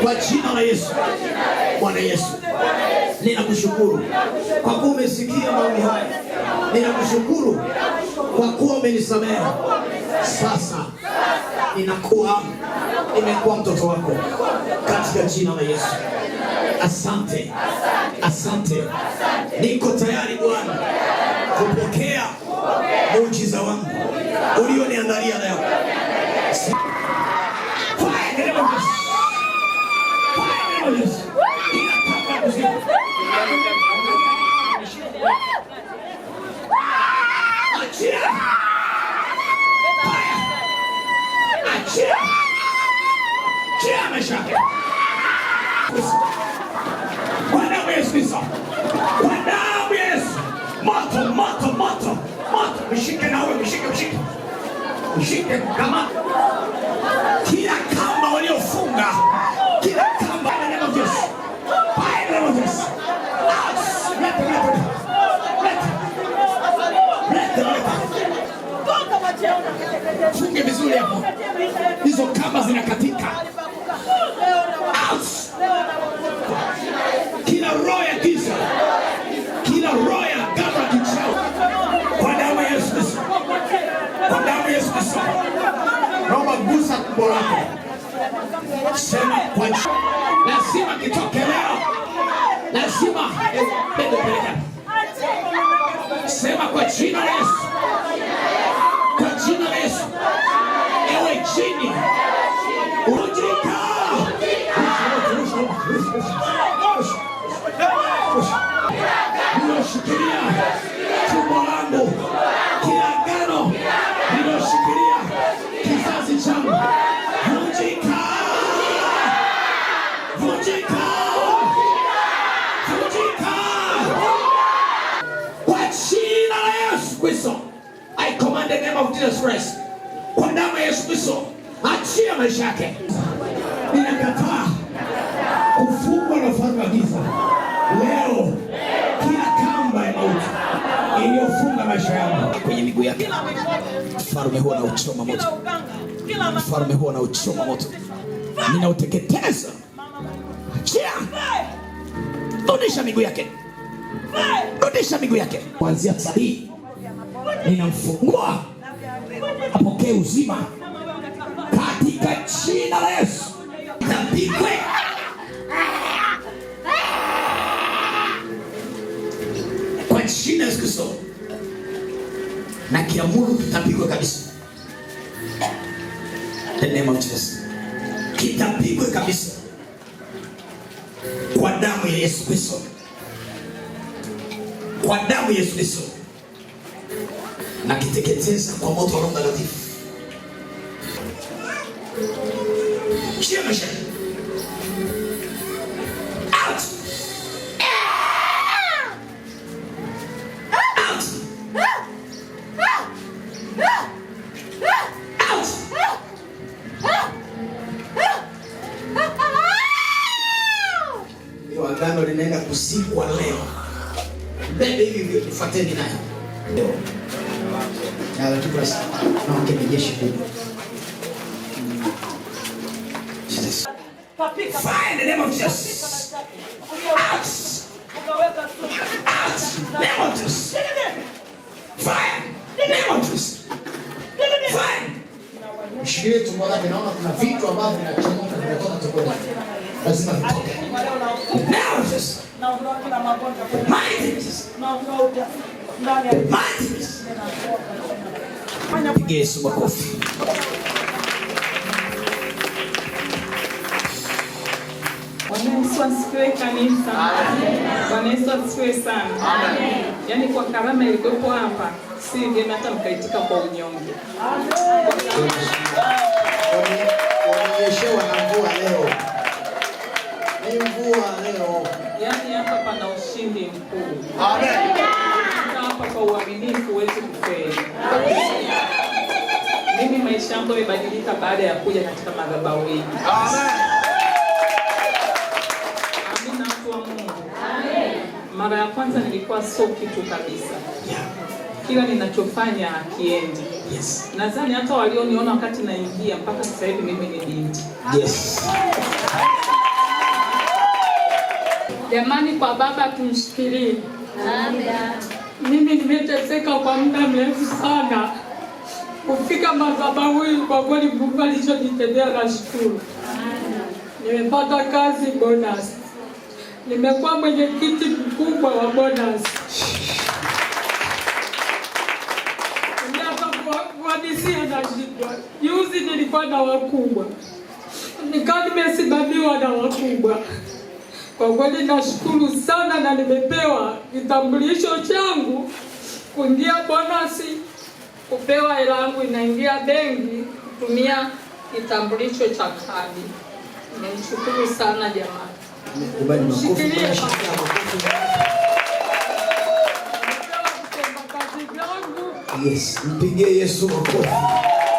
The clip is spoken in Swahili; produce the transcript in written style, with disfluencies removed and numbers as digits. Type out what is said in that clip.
Kwa jina la Yesu. Bwana Yesu, ninakushukuru kwa kuwa umesikia maombi haya. Ninakushukuru kwa kuwa umenisamehe. Sasa ninakuwa nimekuwa mtoto wako katika jina la Yesu. Asante, asante. Niko tayari Bwana kupokea muujiza wangu ulioniandalia leo. Fire in the name of Jesus. Fire in the name of Jesus. Kila kamba ya kuzimu. Achia. Fire. Achia. Achia maisha yake. Kwa damu ya Yesu Kristo. Kwa damu ya Yesu. Moto, moto, moto, moto. Mshike na wewe, mshike, mshike. Mshike kama kila kamba waliofunga, kila kamba in the name of Jesus. Fire in the name of Jesus. Out. Lete, lete, lete. Lete, lete. Funge vizuri hapo. Hizo kamba zinakatika. Out. Kila roho ya giza, kila roho ya agano la kichawi, kwa damu ya Yesu Kristo, kwa damu ya Yesu Kristo, naomba gusa tumbo lako, sema kwa lazima kitoke leo, lazima bebe peleka, sema kwa jina la Yesu, kwa jina la Yesu, ewe jini vunjika, rusha, rusha, rusha, rusha, liloshikilia tumbo langu, kila agano liloshikilia kizazi changu, vunjika, vunjika, vunjika kwa jina la Yesu Kristo. I command the name of Jesus Christ. Kwa damu ya Yesu Kristo, achia maisha yake. Ninakataa kufungwa na ufalme wa giza leo. Kila kamba ya mauti iliyofunga maisha yangu kwenye miguu yake, ufalme huo nauchoma moto, ufalme huo nauchoma moto, ninauteketeza. Achia, rudisha miguu yake, rudisha miguu yake. Kuanzia saa hii ninamfungua apokee uzima katika jina la Yesu. Tapikwe kwa jina la Yesu Kristo, na kiamuru kitapigwa kabisa. The name of Jesus, kitapigwe kabisa kwa damu ya Yesu Kristo, kwa damu ya Yesu Kristo, na kiteketeza kwa moto wa Roho Mtakatifu. Shia maisha. Out. Out. Out. Hiyo agano linaenda kuzikwa leo. Bebe hivi hivi, nifuateni nayo. Leo. Na lakini basi naongea na jeshi kubwa. Jesus. Fire in the name of Jesus. Out. Out. Name of Jesus. Fire. Name of Jesus. Fire. Mshikilie tumbo lake, naona kuna vitu ambavyo vinachomoka vinatoka tumboni. Lazima vitoke. Name of Jesus. Mighty Jesus. Mighty Jesus. Piga Yesu makofi. Bwana Yesu asifiwe kanisa. Bwana Yesu asifiwe sana. Yaani kwa karama ilikuwepo hapa, si vyema hata mkaitika kwa unyonge. Wamenyeshewa na mvua leo. Ni mvua leo. Yaani hapa pana ushindi mkuu. Amen. Hapa kwa uaminifu huwezi kufeli. Mimi maisha yangu yamebadilika baada ya kuja katika madhabahu hii. Amen. Amina, watu wa Mungu. Mara ya kwanza nilikuwa sio kitu kabisa. Kila ninachofanya hakiendi. Nadhani hata walioniona wakati naingia mpaka sasa hivi mimi ni binti. Jamani, kwa baba tumshikilie. Mimi nimeteseka kwa muda mrefu sana kufika madhabahuni. Kwa kweli Mungu alichonitendea nashukuru. Nimepata kazi bonus, nimekuwa mwenyekiti mkubwa wa bonus. Hata kuhadisia nashindwa. Juzi nilikuwa na wakubwa, nikawa nimesimamiwa na wakubwa. Kwa kweli nashukuru sana, na nimepewa kitambulisho changu kuingia bonasi, kupewa hela yangu inaingia benki kutumia kitambulisho cha kadi. Nimshukuru sana jamani. Jamani, makofi. Shikilia. Shikilia makofi. Nimepewa vitendakazi vyangu. Yes, mpigie Yesu makofi.